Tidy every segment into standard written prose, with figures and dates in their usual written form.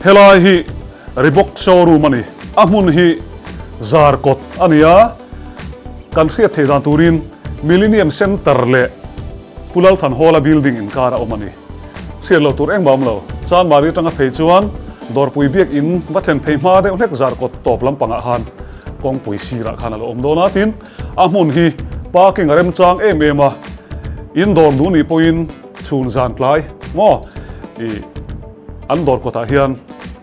Helai hi Reebok showroom a ni. A hmun hi Zarkawt a ni a, kan hriat theih dan turin Millennium Centre leh Pu Lalthanhawla building inkar a awm a ni. Hriat loh tur engmah awm lo. Chanmari atanga phei chuan Dawrpui biak in va thlen phei hma deuh hlek Zarkawt tawp lampangah khan kawngpui sirah khan a lo awm dawn a, tin a hmun hi parking a remchang em em a, in dawr duh nih pawhin chhun zan tlai maw ih an dawr kawtah hian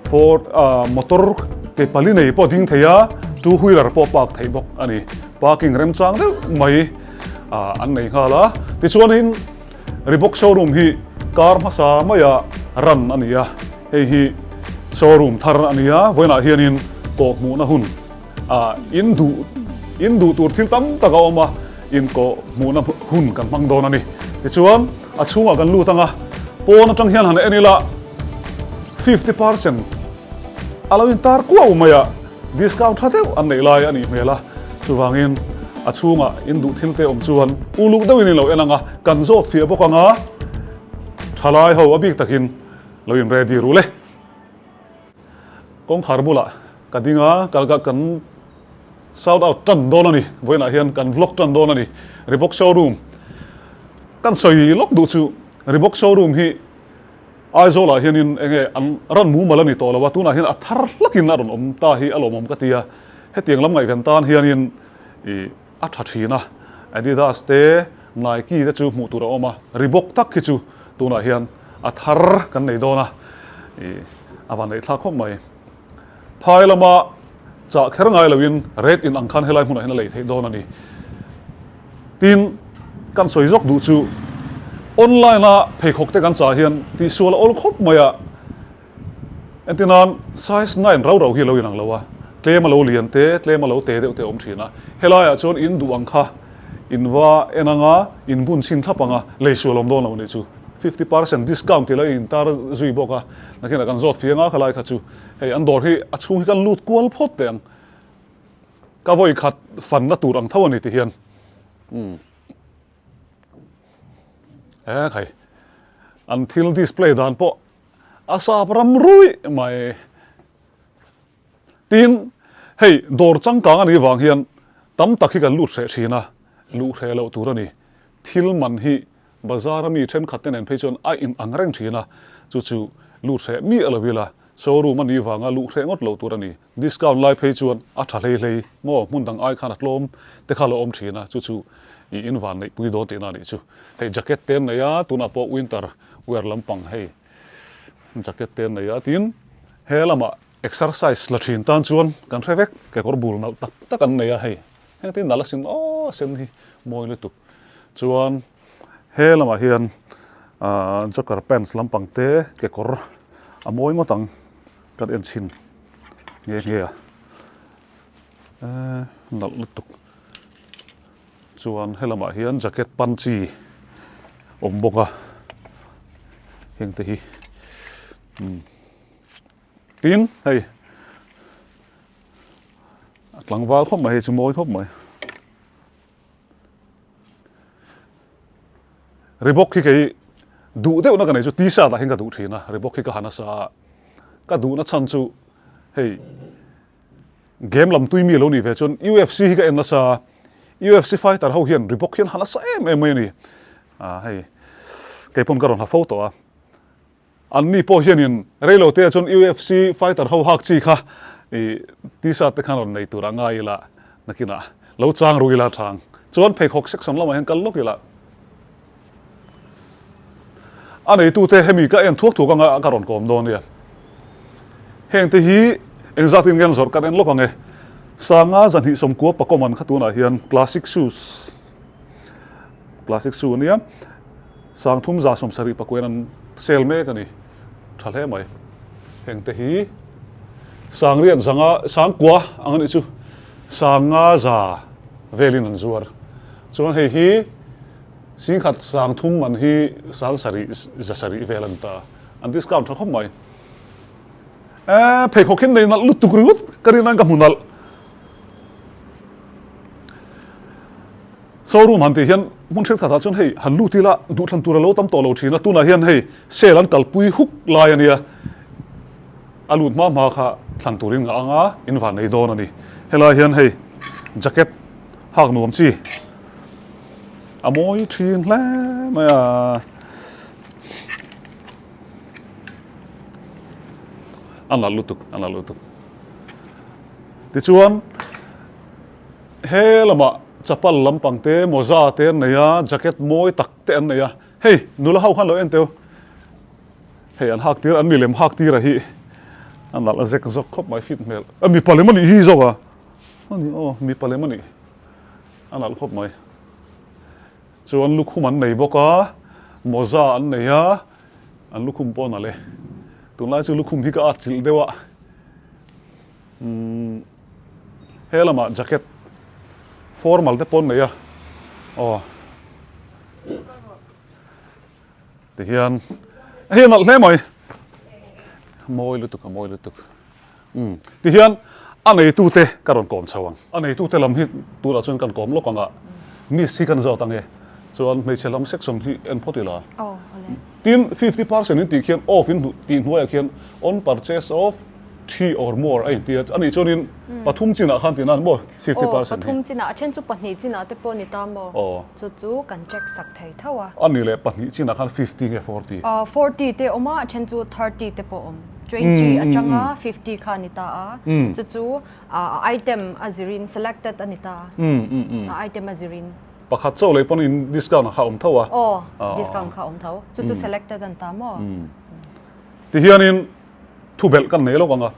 Ford motor ke pali nei pawh ding thei a, two wheeler pawh park theih bawk a ni. Parking remchang deuh mai an nei nghal a, tichuanin Reebok showroom hi car hmasa maia run a ni a, hei hi showroom thar a ni a, vawiinah hianin kawh hmuhna hun ah in duh in duh tur thil tam tak a awm a, in kawh hmuhna hun kan hmang dawn a ni. Tichuan a chhungah kan lut ang a, pawn atang hian han en ila 50% a lo intar kuau mai a. Discount tha deuh an neih lai a nih hmel a, chuvangin a chhungah in duh thil te awm chuan uluk deuhin in lo en ang a, kan zawt fiah bawk ang a, thalai ho a bik takin lo in ready ru le. Kawngkhar bulah ka ding a, ka kan shout out tan dawn a ni, vawiinah hian kan vlog tan dawn a ni, Reebok showroom kan sawi lawk duh chu Reebok showroom hi Aizawlah hianin eng nge an ran mumal a ni tawh lo a, tunah hian a thar hlakin a rawn awm ta hi a lawmawm ka ti a, hetiang lam ngaihven tan hianin ih a tha thin a, Adidas te, Nike te chu hmuh tur a awm a, Reebok tak hi chu tunah hian a thar kan nei dawn a, ih a van neih thlak khawp mai. Phai lama chah kher ngai loin rate in ang khan helai hmunah hian a lei theih dawn a ni. Tin, kan sawi zawk duh chu online a pheikhawk te kan chah hian tihsual a awl khawp mai a, entir nan size 9 rau rau hi a lo inang lo a, tlem a lo lian te, tlem a lo te deuh te a awm thin a, helaiah chuan in duh ang kha in va en ang a, in bun chhin thlap ang a, lei sual awm dawn lo nih chu. 50% discount tih lo in tar zui bawk a, nakinah kan zawt fiang a khalai kha chu hei an dawr hi a chhung hi kan lut kual phawt teh ang. Ka vawi khat fanna tur ang tho a ni ti hian umm he khai an thil display dan pawh a sap ram ruih mai. Tin, hei dawr changkang a nih vang hian tam tak hi kan lut hreh thin a, luh hreh loh tur a ni. Thil man hi bazar a mi thenkhat te nen phei chuan a in ang reng thin a, chu chu lut hreh miah lo ila showroom a nih vanga luh hreh ngawt loh tur a ni. Discount lai phei chuan a tha hlei hlei maw, hmun dang ai khan a tlawm te kha lo awm thin a, chu chu i in van neih pui dawn tihna a nih chu. Hei jacket te an nei a, tunah pawh winter wear lampang hei jacket te an nei a, tin he lamah exercise la thin tan chuan kan hre vek kekawr bul nalh tak tak an nei a hei, heng te hi nalh asin aw a sen hi mawi lutuk. Chuan he lamah hian ahh joker pants lampang te kekawr a mawi ngawt ang. Kan en chhin nghe nghe a, nalh lutuk chuan helamah hian jacket pan chi awm bawk a, heng te hi umm tin hei a tlangval khawp mai hei chu mawi khawp mai. Reebok hi kei duh deuhna ka nei chu t-shirt ah hian ka duh thin a, Reebok hi ka ha nasa a, ka duhna chhan chu hei game lam tui mi a lo nih ve chuan UFC hi ka en nasa a, UFC fighter ho hian Reebok hi an ha nasa em em mai a ni, ah hei keipawn ka rawn ha fo tawh a. Anni pawh hianin reilote ah chuan UFC fighter ho hak chi kha ih t-shirt te khan rawn nei tur a ngai ila nakinah lo chang ru ila thang chuan pheikhawk section lamah hian kal lawk ila a neitute hemi ka en thuak thuak anga ka rawn kawm dawn nia. Heng te hi engzat in nge an zawrh kan en lawk ang e. Sanga zahnih sawmkua pakawm an kha tunah hian classic shoes Classic shoe ania, sangthum 170 pakuain an sale mek a ni, tha hle mai. Heng te hi sangriat zanga sangkua ang a nih chu, sanga za velin an zuar. Chuan hei hi singkhat sangthum man hi sangsarih zasarih vel a ni ta, an discount tha khawp mai. Eee pheikhawk hi nei nalh lutuk ringawt ka rin aiin ka hmu nalh. Showroom han tih hian hmun thenkhat ah chuan hei han lut ila duhthlan tur a lo tam tawh lo thin a, tunah hian hei sale an kalpui huk lai a nia. A lut hma hma kha thlan turin ngah anga in van nei dawn a ni. Helai hian hei jacket hak nuam chi a mawi thin hle mai a. A nalh lutuk, a nalh lutuk. Tichuan he lamah chapal lampang te mawza te an nei a, jacket mawi tak te an nei a. Hei nula ho khan lo en teu. Hei an hak tir an milem hak tir a hi a nalh a zek zawk khawp mai fit hmel a mipa lem a nih hi zawk a a ni aw mipa lem a nih a nalh khawp mai chuan lukhum an nei bawk a mawza an nei a an lukhum pawh a nalh e tunlai chu lukhum hi ka at chilh deuh a umm he lamah jacket formal te pawh an nei a aw. Tihian hei a nalh hle mai. Mawi lutuk a mawi lutuk. Umm tihian a neitute ka rawn kawm chho ang. A neitute lam hi tunah chuan kan kawm lawk ang a, miss hi kan zawt ang e. Chuan hmeichhe lam section hi en phawt ila. Tin 50% in tih khian off in tih hnuaiah khian on purchase of 3 or more a inti a, anih chuanin pathum chinah khan tihna maw 50% hi. Aw, pathum chinah, a then chu pahnih chinah te pawh a ni ta maw? Aw. Chu chu kan check sak thei tho a. Anih leh pahnih chinah khan 50 nge 40? Aw, 40 te awm a, a then chu 30 te pawh awm. 20 atanga 50 kha a ni ta a, chu chu a item a zirin selected a ni ta a, a item a zirin. Pakhat chauh leh pawn in discount kha a awm tho a. Aw, discount kha a awm tho. Chu chu selected a ni ta maw? Tihianin Thubelh kan nei lo vang a,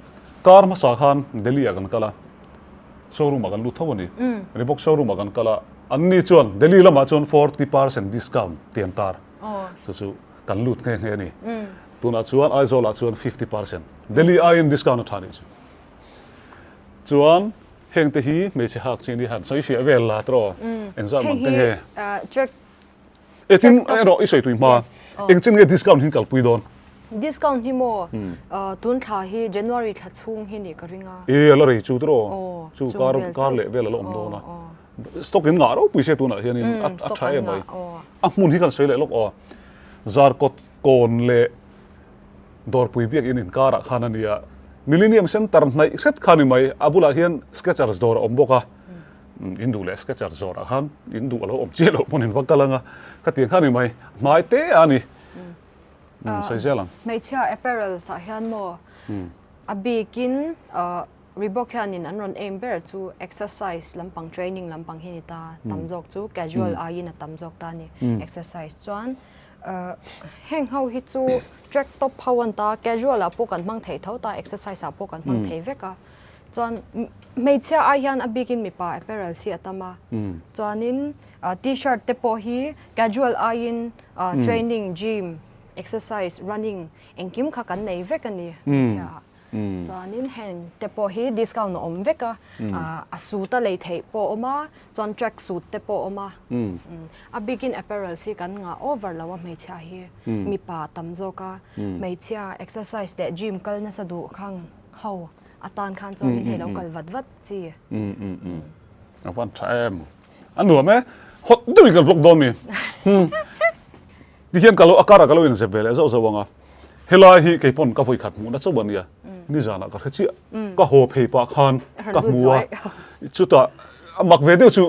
car hmasa khan Delhi ah kan kal a, showroom ah kan lut tho a ni. Reebok showroom ah kan kal a, an ni chuan Delhi lamah chuan 40% discount tih an tar. Chu chu kan lut nghe nghe a ni. Tunah chuan Aizawl ah chuan 50%. Delhi aiin discount a tha nih chu. Chuan heng te hi hmeichhe hak chi a ni han sawi fiah vel la tawh engzat man te nge? E tin erawh i sawi tui hma eng chin nge discount hi kalpui dawn? Discount hi maw tun thla hi January thla chhung hi nih ka ring a. E a la rei chu tiraw chu kar kar leh vel a la awm dawn a. Stock in ngah ropui sia tunah hianin a tha em mai. A hmun hi kan sawi leh lawk aw. Zarkawt kawn leh Dawrpui biakinn inkarah khan a nia. Millennium Centre hnaih hret kha ni mai. A bulah hian Skechers dawr a awm bawk a. In duh leh Skechers zawrah khan in duh a lo awm chiah loh pawn in va kal ang a, khatiang kha a ni mai, hnai te a ni. Sawi zel ang. Hmeichhia apparels ah hian maw a bikin Reebok hianin an rawn aim ber chu exercise lampang training lampang hi ni ta tam zawk chu casual aiin a tam zawk ta a ni exercise chuan heng ho hi chu track top ho an ta casual ah pawh kan hmang thei tho ta exercise ah pawh kan hmang thei vek a. Chuan hmeichhia ai hian a bikin mipa apparels hi a tam a. Chuanin t-shirt te pawh hi casual aiin training, gym, exercise, running engkim kha kan nei vek a ni hmeichhia ah. Chuanin heng te pawh hi discount a awm vek a, a suit a lei theih pawh a awm a, chuan track suit te pawh a awm a. A bikin apparels hi kan ngah over lo a hmeichhia hi mipa a tam zawk a, hmeichhia exercise leh gym kal nasa duh khang ho A tan khan chuan min hei lo kal vat vat chi. A van tha em. A nuam e. Hot deuhin kan vlog dawn mi. Ti hian ka lo a karah ka lo inzep ve leh zauh zauh ang a. Helai hi kei pawn ka vawi khat hmuhna chauh a nia. Nizanah ka hre chiah. Ka haw phei pah khan ka hmu a. Chutah a mak ve deuh chu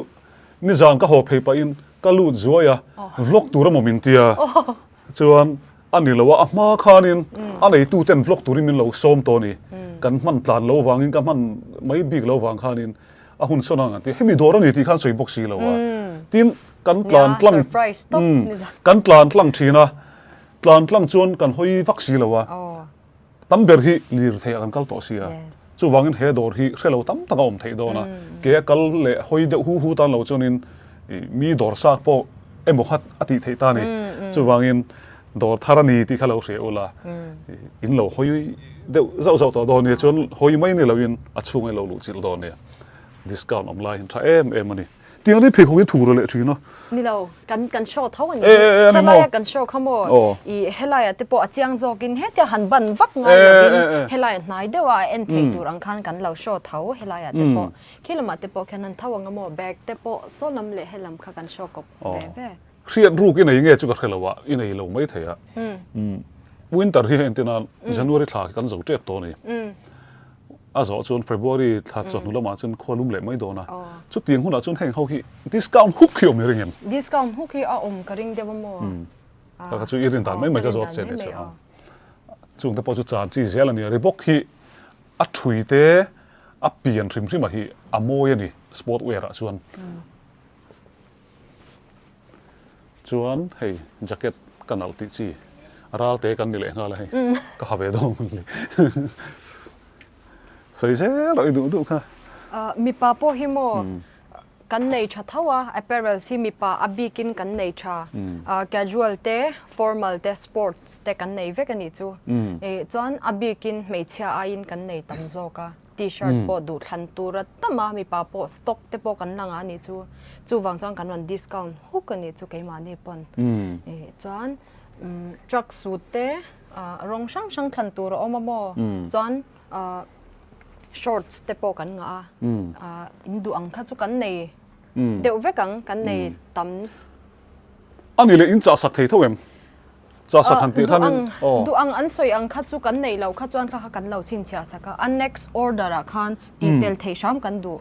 nizan ka haw phei pahin ka lut zuai a. Vlog tur emaw min tia. Chuan a ni lo a, a hma khanin a neituten vlog turin min lo sawm tawh a ni. Kan hman tlan lo vangin, ka hman mai bik lo vang khanin a hun sawn ang an ti. Hemi dawr a ni tih khan sawi bawk si lo a. Tin, kan tlan tlang, kan tlan tlang thin a, tlan tlang chuan kan hawi vak si lo a. Tam ber hi lirthei ah kan kal tawh sia. Chuvangin he dawr hi hre lo tam tak a awm theih dawn a. Ke a kal leh hawi deuh hu hu tan lo chuanin mi dawr sak pawh emaw kha a tih theih ta a ni. Chuvangin dawr thar a ni tih kha lo hria ula. In lo hawi deuh zauh zauh tawh dawn nia. Chuan hawi mai ni loin a chhung in lo luh chilh dawn nia. Discount awm lai hi tha em em a ni. Tiang hi pheikhawk hi thur a leh thin a. Ni lo, kan kan show tho a ni. Salaia kan show kha maw? I helaia te pawh a chiang zawkin hetia han ban vak ngai lovin helaia hnai deuha a en theih tur ang khan kan lo show tho helaia te pawh. Khi lamah te pawh khian an tho ang a maw? Bag te pawh saw lam leh helam kha kan show kawp ve ve. Hriat ruk i nei nge chu ka hre lo a, i nei lo mai thei a. Winter hi heng tina January thla khi kan zo tep tawh a ni. A zawh chuan February thla chawhnu lamah chuan khua lum leh mai dawn a. Chutiang hunah chuan heng ho hi discount huk hi awm i ring em? Discount huk hi a awm ka ring deuh a maw? Ka kha chu i rin dan mai mai ka zawt che nih chu. Chung te pawh chu chan chi zel a ni. Reebok hi a thui te a pian hrim hrim a hi a mawi a ni sport wear ah chuan. Chuan hei jacket ka nalh tih chi ral te kan ni leh nghal a hei ka ha ve dawn ang le. Sawi zel rawh i duh duh kha. Mipa pawh hi maw kan nei tha tho a, apparels hi mipa a bikin kan nei tha. Casual te, formal te, sports te kan nei vek a nih chu. Chuan a bikin hmeichhia aiin kan nei tam zawk a. T-shirt pawh duh thlan tur a tam a, mipa pawh stock te pawh kan la ngah a nih chu. Chuvang chuan kan rawn discount huk a nih chu keimahni pawn. Chuan truck suit te rawng hrang hrang thlan tur a awm a maw? Chuan shorts te pawh kan ngah a, in duh ang kha chu kan nei deuh vek ang, kan nei tam. A nih leh in chah sak thei tho em? Chah sak han tih khan in aw. Duh ang an sawi ang kha chu kan neih loh kha chuan kha kha kan lo chhinchhiah sak a, a next order ah khan tih tel theih hram kan duh.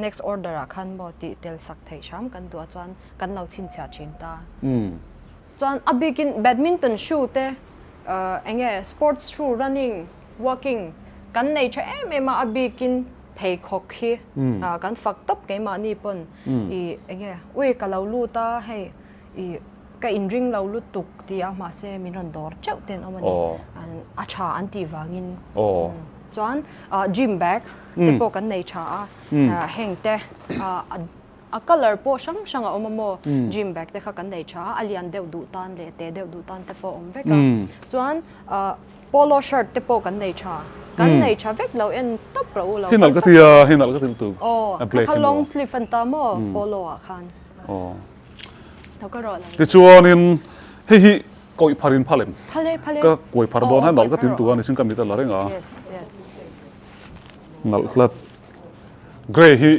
Next order ah khan maw tih tel sak theih hram kan duh a chuan kan lo chhinchhiah thin ta. Chuan a bikin badminton shoe te eng nge sports shoe running, walking kan nei tha em em a, a bikin pheikhawk hi kan fak tawp keimahni pawn ih eng nge ui ka lo lut a hei I ka inring lo lutuk ti a mahse min rawn dawr teuh te an awm a ni. A tha an tih vangin. Chuan gym bag te pawh kan nei tha a, heng te a colour pawh hrang hrang a awm a maw gym bag te kha kan nei tha a, a lian deuh duh tan leh te deuh duh tan te pawh a awm vek a. Chuan polo shirt te pawh kan nei tha, kan nei tha vek lo en tawp rawh u lo. Hi nalh ka ti a, hi nalh ka ti lutuk. Aw, kha kha long sleeve an ta maw polo ah khan. Aw. Tichuanin hei hi kawih phar in phal em? Ka kuai phar dawn a, nalh ka tin tur a ni sin ka mit a la reng a. Nalh hlat. Grey hi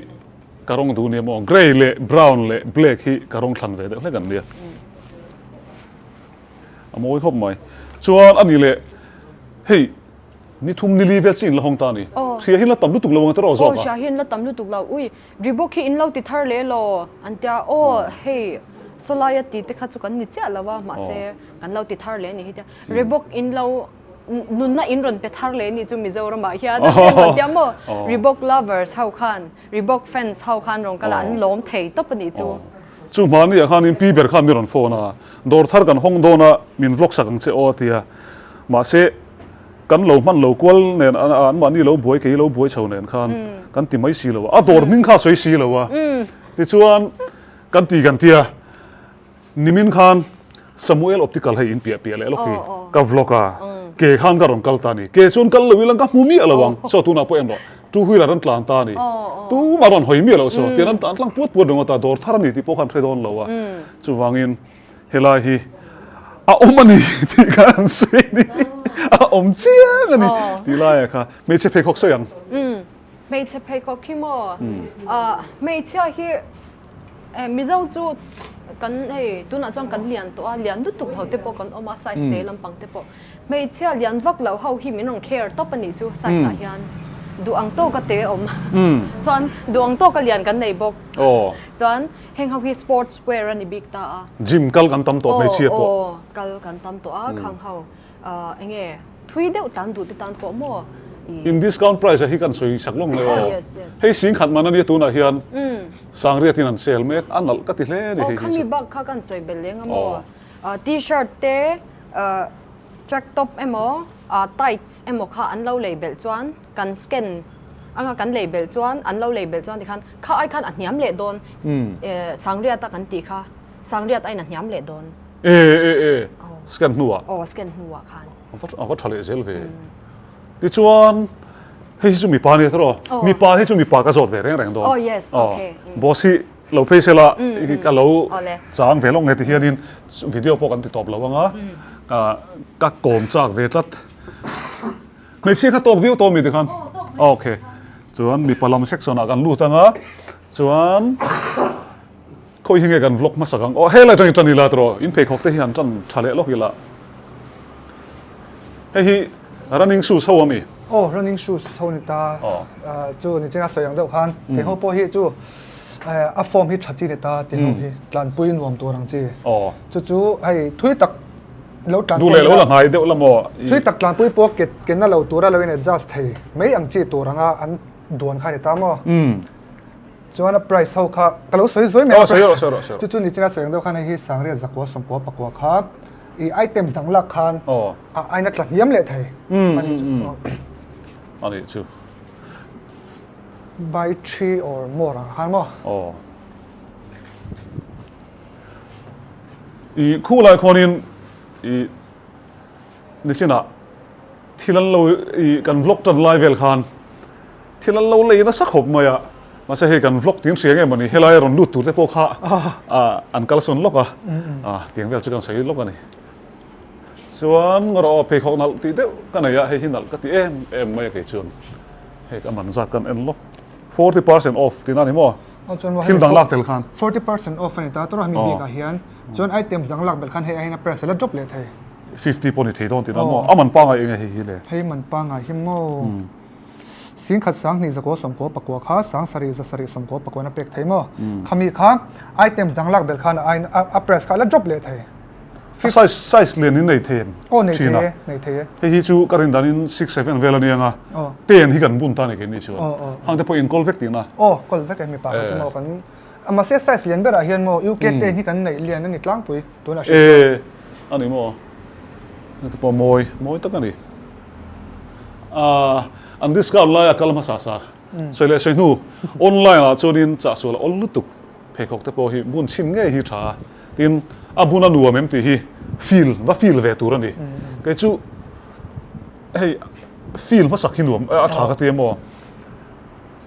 ka rawng duh nia maw? Grey leh brown leh black hi ka rawng thlan ve deuh hlek an nia. A mawi khawp mai. Chuan a ni leh hei ni thum ni li vel chi in la hawng ta a ni. Hria hi in la tam lutuk lo ang tiraw zawk a? Aw hria hi in la tam lutuk lo. Ui Reebok hi in lo ti thar leh law an tia aw hei sawlaia ti te kha chu kan ni chiah lo a mahse kan lo ti thar leh a nih hi tia Reebok in lo nunna in rawn pe thar leh a nih chu Mizoram ah hian an rawn tia maw Reebok lovers ho khan Reebok fans ho khan rawn kal a an lawm thei tawp a nih chu. Chu hmani ah khanin pi ber khan mi rawn phone a dawr thar kan hawng dawn a min vlog sak ang che aw a tia mahse Kan lo hman lo kual nen an mahni lo buai kei lo buai chho nen khan kan ti mai si lo a, a dawr hming kha a sawi si lo a. Tichuan kan ti kan tia nimin khan Samuel Optical hei in piah piah leh lawk hi ka vlog a, ke khan ka rawn kal ta a ni. Ke chuan kal lo ila ka hmu miah lo ang, saw tunah pawh en rawh two wheeler an tlan ta a ni. Tumah rawn hawi miah lo saw tian an tlan tlang puat puat ringawt a, dawr thar a ni tih pawh khan hre dawn lo a. Chuvangin Helai hi a awm a ni tih kha an sawi a ni. A awm chiang a ni tih laiah kha hmeichhe pheikhawk sawi ang. Hmeichhe pheikhawk hi maw? Hmeichhia hi Mizo chu kan hei tunah chuan kan lian tawh a, lian lutuk tho te pawh kan awm a, size te lampang te pawh. Hmeichhia lian vak lo ho hi min rawn care tawp a nih chu size ah hian duh ang tawka te awm chuan duh ang tawka lian kan nei bawk. Chuan Heng ho hi sports wear a ni bik ta a. Gym kal kan tam tawh hmeichhia pawh. Aw kal kan tam tawh a khang ho eng nge thui deuh tlan duh te tan pawh maw i. In discount price a hi kan sawi sak lawng mai aw. Hei singkhat man a nia tunah hian sangriat in an sale mek a nalh ka ti hle a ni hei hi chu. Aw khami bak kha kan sawi belh leng a maw. T-shirt te track top emaw tights emaw kha an lo lei belh chuan kan scan anga kan lei belh chuan an lo lei belh chuan tikhan kha ai khan a hniam leh dawn sangriat a kan tih kha sangriat aiin a hniam leh dawn. E e e scan hnuah. Aw scan hnuah khan. A va tha leh zel ve. Tichuan hei hi chu mipa ania tawh aw. Mipa hi chu mipa ka zawt ve reng reng dawn. Oh yes okay. Boss hi lo phei sela ka lo chang ve lawk nge ti hianin video pawh kan ti tawp lo anga ka kawm chak ve tlat. Hmeichhia kha tawk viau tawh mi tikhan. Okay. Chuan mipa lam section ah kan lut anga chuan khawi hi nge kan vlog hmasak ang. Aw helai atangin tan ila tawh in pheikhawk te hi han tan tha leh lawk ila. Hei hi running shoes ho ami? Aw, running shoes ho ni ta. Chu ni china sawi ang deuh khan tiang ho pawh hi chu a form hi tha chi ni ta tiang ho hi tlanpui nuam tur ang chi. Chu chu hei thui tak lo tlanpui duh leh lo la ngai deuh la maw? Thui tak tlanpui pawh ke ke na lo tura lo in adjust thei mai ang chi tur anga an duan kha ni ta maw? Chuan a price ho kha ka lo sawi zuai mai a price. Chu chu ni china sawi ang deuh khan hei hi sangriat zakua sawmkua pakua kha i items dang lak khan a aina tla hniam leh thei ani chu. Ani chu. Buy 3 or more ang khan maw? Aw. I khu lai khuanin i nichinah thil an lo i kan vlog tan lai vel khan thil an lo lei nasa khawp mai a, mahse hei kan vlog tin hria nge mawni helai rawn lut tur te pawh kha an kalsawn lawk a, tiang vel chu kan sawi lawk a ni. Chuan rawh aw pheikhawk nalh tih deuh ka nei a, hei hi nalh ka ti em em mai a kei chuan hei ka man zat kan en lawk 40% off tihna a ni maw? Thil dang lak tel khan. 40% off a ni ta tawrh a hemi bikah hian chuan items dang lak belh khan hei aiin a price a la drop leh thei. 50 pawh ni thei dawn tihna maw? A man pangai eng nge hei hi le? Hei man pangai hi maw? Singkhat 20 zakua sawmkua pakua kha 70 zasarih sawmkua pakuan a pek thei maw? Khami kha items dang lak belh khan a aiin a price kha a la drop leh thei. A size size lian in nei thei em? Aw nei thei e, nei thei e. Hei hi chu ka rin danin 6 7 vel a ni ang a. 10 hi kan bun ta a ni keini chuan. Hang te pawh in kawl vek tihna. Aw kawl vek e mipa kha chu maw kan mahse size lian berah hian maw UK 10 hi kan neih lian a ni tlangpui tunah hriat chuan. E a ni maw? Heti pawh mawi mawi tak a ni. Ahh an discount laia kal hmasa sa sawi leh sawi hnu online ah chuanin chahsual a awl lutuk pheikhawk te pawh hi bun chhin ngei hi tha a tin a bun a nuam em tih hi feel va feel ve tur a ni kei chu hei feel hmasak hi nuam a tha ka ti emaw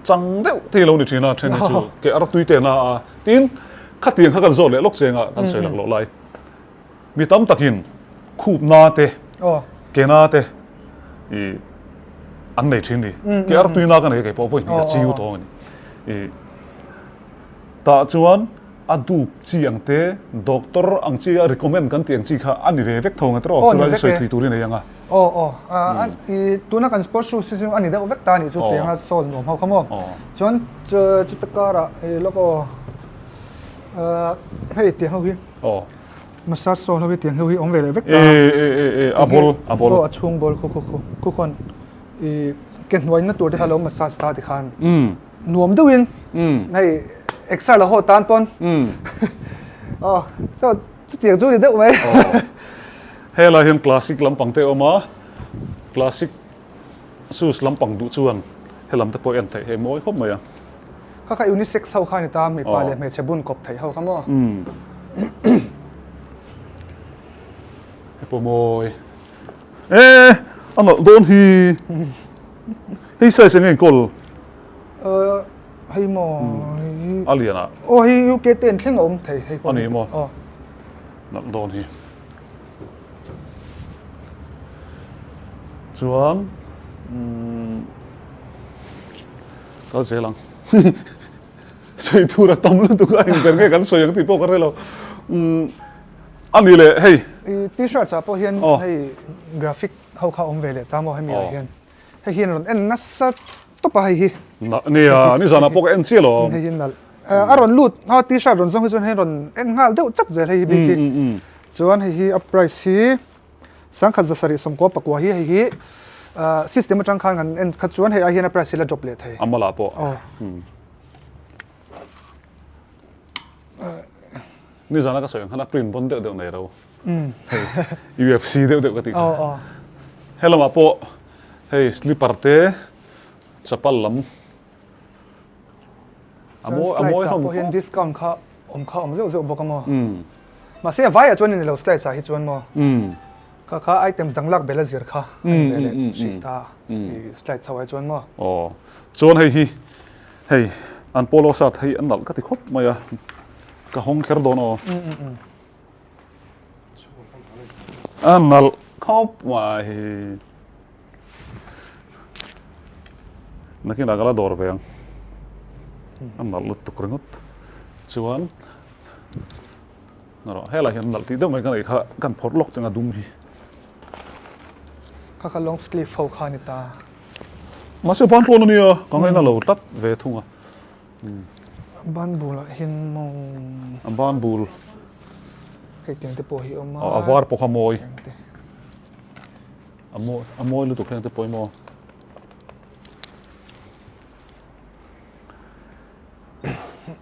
chang deuh te hi lo ni thin a then hi chu kei a rawtui te na a tin khatiang kha kan zawt leh lawk cheng a kan sawi lak loh lai. Mi tam takin khupna te, kena te i an nei thin ni. Ke artuina ka nei kei pawh vawi hnih ka chiu tawng a ni. I tah chuan a dup chi ang te, doctor ang chi a recommend kan tih ang chi kha a ni ve vek tho ang e tiraw? Chulai chu sawi thui tur i nei ang a. Aw aw, i tuna kan sports shoes hi chu a ni deuh vek ta a nih chu tianga sole nuam ho kha maw? Chuan chuta karah lawk aw hei tiang ho hi. Aw. Massage sawn ho hi tiang ho hi awm ve leh vek ta. E e e e a ball a ball. Aw a chhung ball khu khu khu khu khuan i ke hnuai na tur te kha lo massage ta ti khan. Nuam deuh in. Hei exer la ho tan pawn. Aw so chutiang chu ni deuh mai. Helai hian classic lampang te a awm a classic Shoes lampang duh chuan helam te pawh en theih hei mawi khawp mai a. Kha kha unisex ho kha ni ta mipa leh hmeichhe bun kawp theih ho kha maw. Hei pawh mawi. E a nalh dawn hi. Hei size enge enkawl? Hei maw. A lian a. Aw hei UK ten thleng a awm thei hei pawh. A ni maw? Nalh dawn hi. Chuan kal zel ang. Sawi tur a tam lutuk a engber nge kan sawi ang tih pawh ka hre lo. A ni leh hei. I t-shirt ah pawh hian hei graphic ho kha awm ve leh ta maw hemi ah hian. Hei hian rawn en nasa tawp a hei hi. Nia, nizanah pawh ka en chiah lo. Hei hi nalh. A rawn lut a t-shirt rawn zawng hi chuan hei rawn en nghal deuh chat zel hei hi bik hi. Chuan hei hi a price hi 1740 pakua hi hei hi system atang khan kan en khat chuan hei ai hian a price hi la drop leh thei. A mawlah pawh. Nizana ka sawi ang khan a print bawn deuh deuh nei ro. Hei UFC deuh deuh ka tih kha. Helamah pawh hei slipper te chapal lam a mawi a mawi hlawm pawh hian discount kha awm kha awm zeuh zeuh bawk a maw. Mahse a vaiah chuan a ni lo slides ah hi chuan maw. Kha kha items dang lak bel a zir kha a ni ve leh hrih ta slides ho ah chuan maw. Aw chuan hei hi hei an polo shirt hei an nalh ka ti khawp mai a ka hawng kher dawn aw. A nalh khawp mai. Nakinah ka la dawr ve ang. A nalh lutuk ringawt. Chuan erawh helai hian nalh tih deuh mai ka neih kha kan phawrh lawk teng a dum hi. Kha kha long sleeve ho kha a ni ta. Mahse ban tlawn a nia, ka ngaina lo tlat ve thung a. Ban bulah hian maw. A ban bul. Hei tiang te pawh hi a awm a. A var pawh kha mawi. A mawi a mawi lutuk heng te pawh hi maw.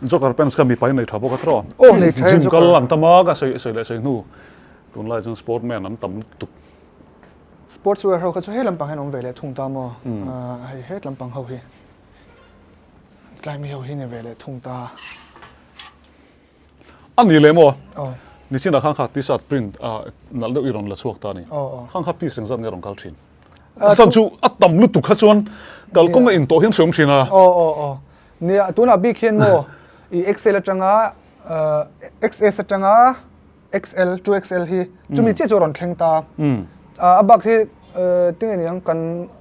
Joker pants kha mipa in nei tha bawk a tiraw? Aw nei tha e Gym kal an tam a ka sawi sawi leh sawi hnu tunlai chuan sportman an tam lutuk. Sports wear ho kha chu he lampang hian awm ve leh thung ta maw? Hei het lampang ho hi tlai mi ho hi ni ve leh thung ta. A ni leh maw? Aw. Nichinah khan kha t-shirt print nalh deuh i rawn la chhuak ta a ni. Aw aw. Khang kha piece engzat nge rawn kal thin? A chhan chu a tam lutuk kha chuan kalkawng a intawh hian hreawm thin a. Aw aw aw. Nia tunah bik hian maw i XL atanga XS atanga XL, 2XL hi chumi chiah chu a rawn thleng ta. A bak hi tinge niang kan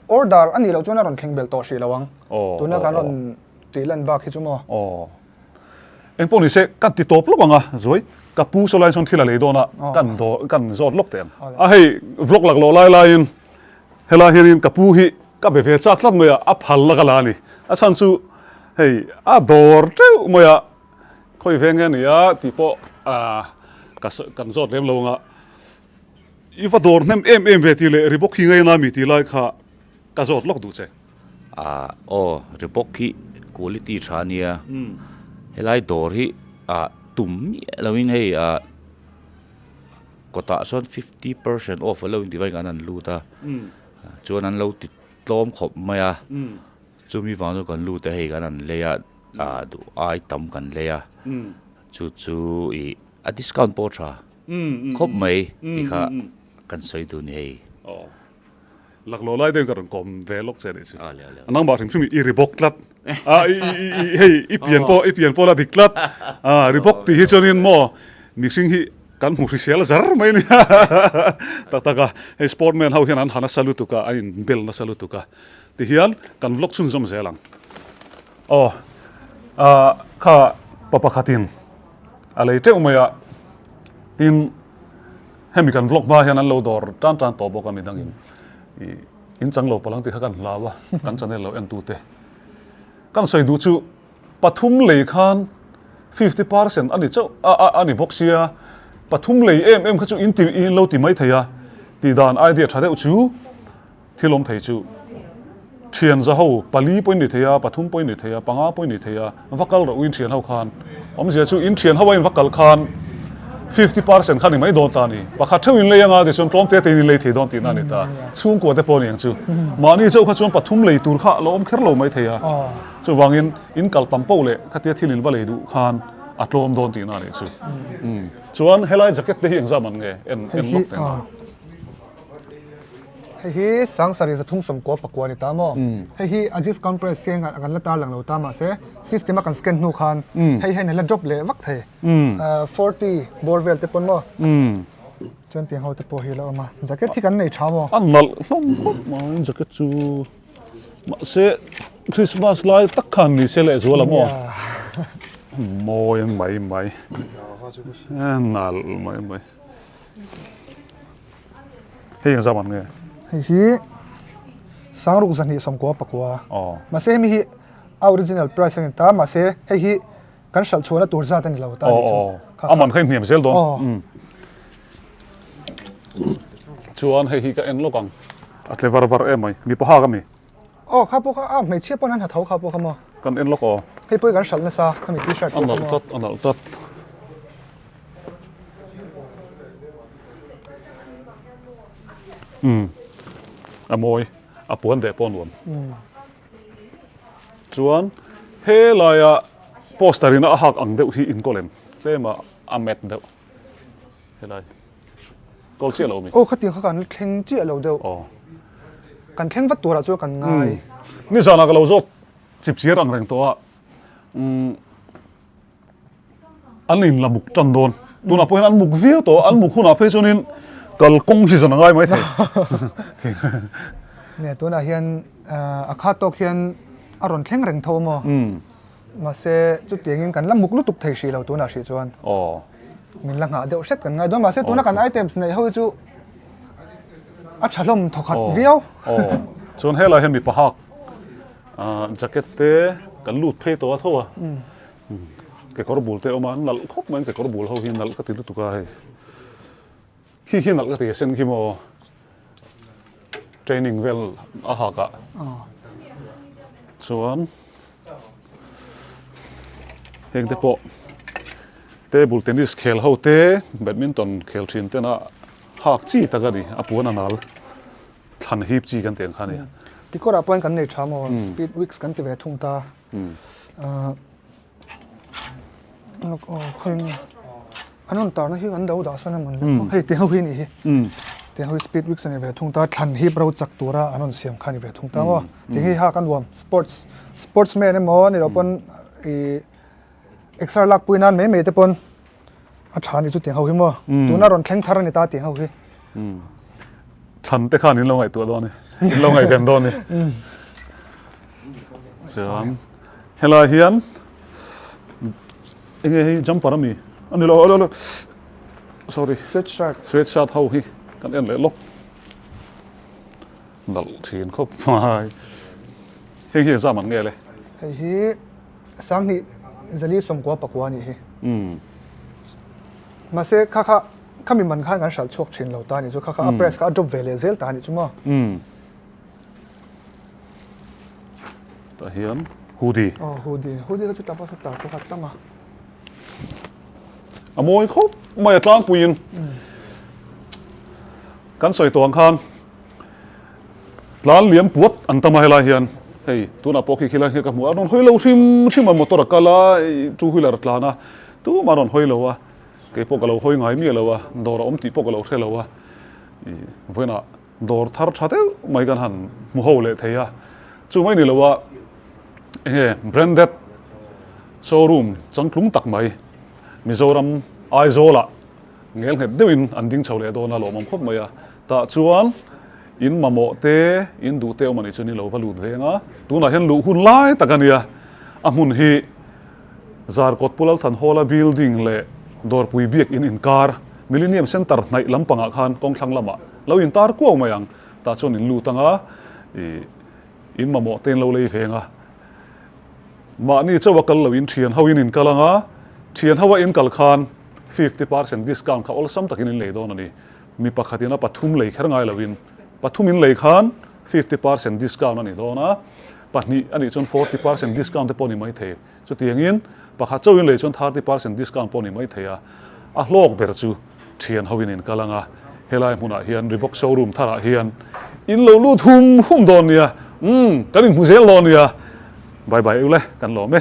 order a nih loh chuan a rawn thleng belh tawh hrih lo ang. Tuna kan rawn tih lan bak hi chu maw. Aw. Engpawh ni se kan ti tawp lawk ang a, Zuai, ka pu saw lai sawn thil a lei dawn a, kan daw kan zawt lawk teh ang. A hei vlog lak lawh lai laiin helai hianin ka pu hi ka be ve chak tlat mai a, a phal la ka la a ni. A chhan chu hei a dawr teuh mai a, khawi veng nge a ni a tih pawh ka kan zawt lem lo ang a, i va dawr hnem em em ve tih leh Reebok hi ngaina mi tih lai kha ka zawt lawk duh che. Ah aw Reebok hi quality tha a nia helai dawr hi ah tum miah loin hei ah kawtah sawn fifty percent off a lo inti vai kan han lut a chuan an lo ti tlawm khawp mai a chumi vang chu kan lut a hei kan han lei a ah duh ai tam kan lei a chu chu ih a discount pawh a tha khawp mai tih kha kan sawi duh a ni hei. Laklawh lai deuhin ka rawn kawm ve lawk che a nih chu. Nangmah hrim hrim i ri bawk tlat. A i i i hei i pian pawh i pian pawh la dik tlat. A ri bawk tih hi chuanin maw mihring hi kan hmu hrisel zar mai a ni. Tak tak a, hei sportman ho hian an ha nasa lutuk a, an inbel nasa lutuk a. Tihian kan vlog chhunzawm zel ang. Aw a kha pa pakhatin a lei teuh mai a, tin Hemi kan vlog hma hian an lo dawr tan tan tawh bawk a midangin i in chang lo palh ang tih kha kan hlau a, kan channel lo entute. Kan sawi duh chu pathum lei khan 50% a ni chauh a a a ni bawk sia, pathum lei em em kha chu in ti in lo ti mai thei a, tih dan idea tha deuh chu Thil awm thei chu thian za ho pali pawhin ni thei a, pathum pawhin ni thei a, panga pawhin ni thei a, va kal rawh u in thian ho khan. Awmzia chu in thian ho a in va kal khan 50% kha ni mai dawn ta a ni. Pakhat theuh in lei anga tichuan tlawm te tein in lei thei dawn tihna a ni ta. Chhungkua te pawh a ni ang chu. Mahni chauh kha chuan pathum lei tur kha a lo awm kher lo mai thei a. Chuvangin in kal tam poh leh khatia thil in va lei duh khan a tlawm dawn tihna a nih chu. Chuan helai jacket te hi engzah man nge en en lawk teh ang a. Hei hi Sangsari zathum sawmkua pakua a ni ta maw? Hei hi a discount price hi engah kan la tar lang lo ta mahse system a kan scan hnu khan hei hian a la drop leh vak thei. 40 bawr vel te pawn maw? Chuan tiang ho te pawh hi a la awm a. Jacket hi kan nei tha maw? A nalh hlawm khawp mai jacket chu mahse Christmas lai tak khan ni se lehzual a maw? Mawi mai mai. Nalh mai mai. Hei eng zam an nge? Hei hi Sangruk zahnih sawmkua pakua. Aw. Mahse hemi hi a original price a ni ta, mahse hei hi kan hralh chhuahna tur zat a ni lo ta anih chu. Aw aw. A man kha inhniam zel dawn. Aw. Chuan hei hi ka en lawk ang. A tle var var em mai. Mipa hak a mi? Aw kha pawh kha a hmeichhia pawn an ha tho kha pawh kha maw. Kan en lawk aw. Hei pawh hi kan hralh nasa khami t-shirt pawh kha maw. A nalh tlat a nalh tlat. Umm a mawi a puan deh pawh a nuam. Chuan helaia poster in a hak ang deuh hi in kawl em? Tlem a a mat deuh helai kawl chiah lo mi. Aw khatiang kha kan thleng chiah lo deuh. Aw. Kan thleng vat turah chuan kan ngai. Nizanah ka lo zawt chip chiar ang reng tawh a umm. An in la muk tan dawn. Tunah pawh hian an muk viau tawh a, an muk hunah phei chuanin kalkawng hi zawn a ngai mai thei. Nia tunah hian a khat tawk hian a rawn thleng reng tho maw? Mahse chutiangin kan la muk lutuk thei hrih lo tunah hrih chuan. Aw. Min la nghah deuh hret kan ngai dawn mahse tuna kan items neih ho hi chu. A tha hlawm thawkhat viau. Aw. Chuan helai hian mipa hak jacket te kan lut phei tawh a tho a. Kekawr bul te a awm a, an nalh khawp mai an kekawr bul ho hi nalh ka ti lutuk a hei. Khi khi nalh ka ti a sen khi maw training vel a hak ah chuan heng te pawh table tennis khel ho te badminton khel thin ten a hak chi tak a ni a puan a nal thlan hip chi kan tih ang kha a ni. Kekawr ah pawh hian kan nei tha maw speed weeks kan ti ve thung ta. An rawn tarna hi an lo dah sawn emaw ni le hei tiang ho hi a nih hi tiang ho hi speed weeks a ni ve thung ta thlan hi ro chak tura an rawn siam kha a ni ve thung ta maw tiang hi hak a nuam sports sports man emaw ni lo pawn ih exer lak pui nan mai mai te pawn a tha a ni chu tiang ho hi maw tuna rawn thleng thar a ni ta tiang ho hi. Thlan te khan in lo ngaihtuah dawn a ni in lo ngaihven dawn a ni chuan. Helai hian enge hei jumper ami a ni lo a lo sorry sweatshirt sweatshirt ho hi kan en leh lawk nalh thin khawp mai heng hi exam an nge le hei hi sanghnih zali sawmkua pakua a nih hi mahse kha kha khami man khan kan hralh chhuak thin lo ta a nih chu kha kha a price kha a drop ve leh zel ta a nih chu maw. Tah hian hoodie. Aw hoodie, hoodie kha chu tap a tar pawh kha tam a. A mawi khawp mai a tlangpuiin kan sawi tawh ang khan tlan liam puat an tam a helai hian hei tunah pawh khi khilai hi ka hmu a a rawn hawi lo hrim hrim a motor a kal a two wheeler a tlan a tumah a rawn hawi lo a kei pawh ka lo hawi ngai miah lo a dawr a awm tih pawh ka lo hre lo a ih vawiinah Dawr thar tha deuh mai kan han hmu ho leh thei a, chu mai ni lo a enge branded showroom changtlung tak mai Mizoram Aizawl ah ngel nghet deuhin an ding chho leh dawn a lawmawm khawp mai a, tah chuan in mamawh te in duh te awm a nih chu ni lo va lut veng a, tunah hian luh hun lai tak a nia, a hmun hi Zarkawt Pu Lalthanhawla building leh Dawrpui Biak in inkar Millennium Centre hnaih lampangah khan kawngthlang lamah lo intar kuau mai ang. Tah chuan in lut anga ih in mamawh te in lo lei veng a. Mahni chauha kal lo in thian ho in inkal anga thian ho a inkal khan 50% discount kha awlsam takin in lei dawn a ni. Mi pakhatin a pathum lei kher ngai loin pathum in lei khan 50% discount a ni dawn a, pahnih a nih chuan 40% discount te pawh a ni maithei. Chutiangin, pakhat chauhin lei chuan 30% discount pawh a ni mai thei a, a hlawk ber chu thian hoin in kal ang a, helai hmunah hian Reebok showroom tharah hian in lo lut hum hum dawn nia, umm, kan inhmu zel dawn nia. Bye bye ule, kan lawm e.